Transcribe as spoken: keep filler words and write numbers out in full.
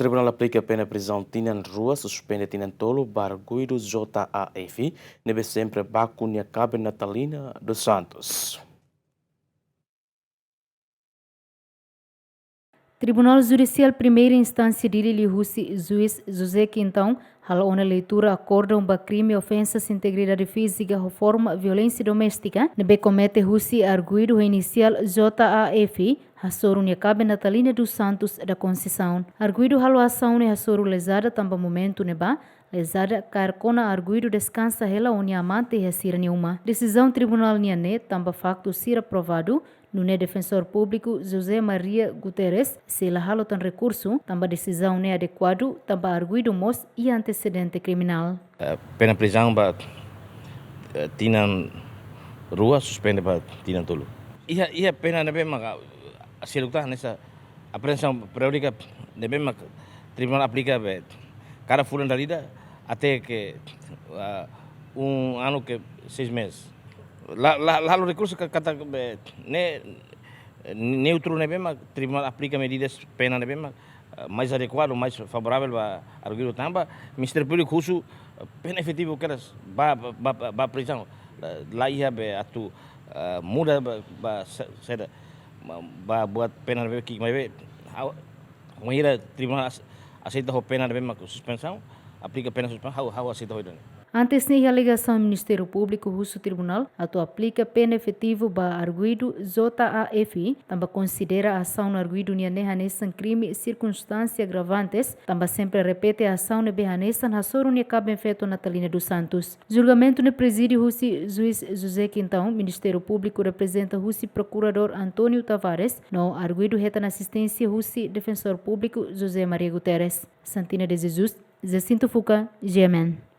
Tribunál aplika pena prizaun tinan rua, suspende tinan tolu ba arguidu J A F, ne'ebé sempre baku nia kaben Natalina dos Santos. Tribunál Judisiál Primeira Instánsia Dili liuhusi juís José Quintão halo ona leitura akórdon ba krime ofensas integridade fízika ho forma violénsia doméstika ne'ebé komete husi arguidu ho inisiál J A F, hasoru nia kaben Natalina dos Santos da Conceição. Arguidu halo asaun ne'e hasoru lezada tanba momentu ne'ebá lezada kaer kona arguidu deskansa hela ho nia amante iha sira-nia uma. Desizaun tribunál nian ne'e tanba faktu sira provadu, nune'e Defensór Públiku José Maria Guterres sei la halo tan rekursu tanba desizaun ne'e adekuadu tanba arguidu mós iha antesedente kriminál. Eh, pena prizaun ba, eh, tinan rua, suspende ba tinan tolu. Iha, iha pena ne'ebé maka, ah, seluk tan hanesan apreensaun periódika ne'ebé mak tribunál aplika be kada fulan dala ida até ke, ah, um ano ke seis meses. La, la, la halo rekursu ka-, katak be ne'e neutru ne'ebé mak tribunál aplika medidas pena ne'ebé mak, ah, mais adekuadu, mais favoravel ba arguidu tanba Ministériu Públiku husu, ah, pena efetivu kedas ba, ba, ba, ba prizaun. La, la iha be atu, ah, muda ba, ba se-, saida, ba, ba buat pena ne'ebé ki'ik maibé, ah, wainhira tribunál as-, aseita ho pena ne'ebé mak suspensaun, aplika pena suspensaun, ha'u, ha'u aseita ho ida-ne'e. Antes ne'e iha alegasaun Ministériu Públiku husu tribunál atu aplika pena efetivu ba arguidu J A F, tanba konsidera asaun arguidu nian ne'e hanesan krime sirkunstánsia agravantes, tanba sempre repete asaun ne'ebé hanesan hasoru nia kaben-feto Natalina dos Santos. Julgamentu ne'e prezide husi juís José Quintão, Ministériu Públiku reprezenta husi Prokuradór António Tavares, no arguidu hetan asisténsia husi Defensór Públiku José Maria Guterres. Santina de Jesus, Jacinto Fuca, G M N.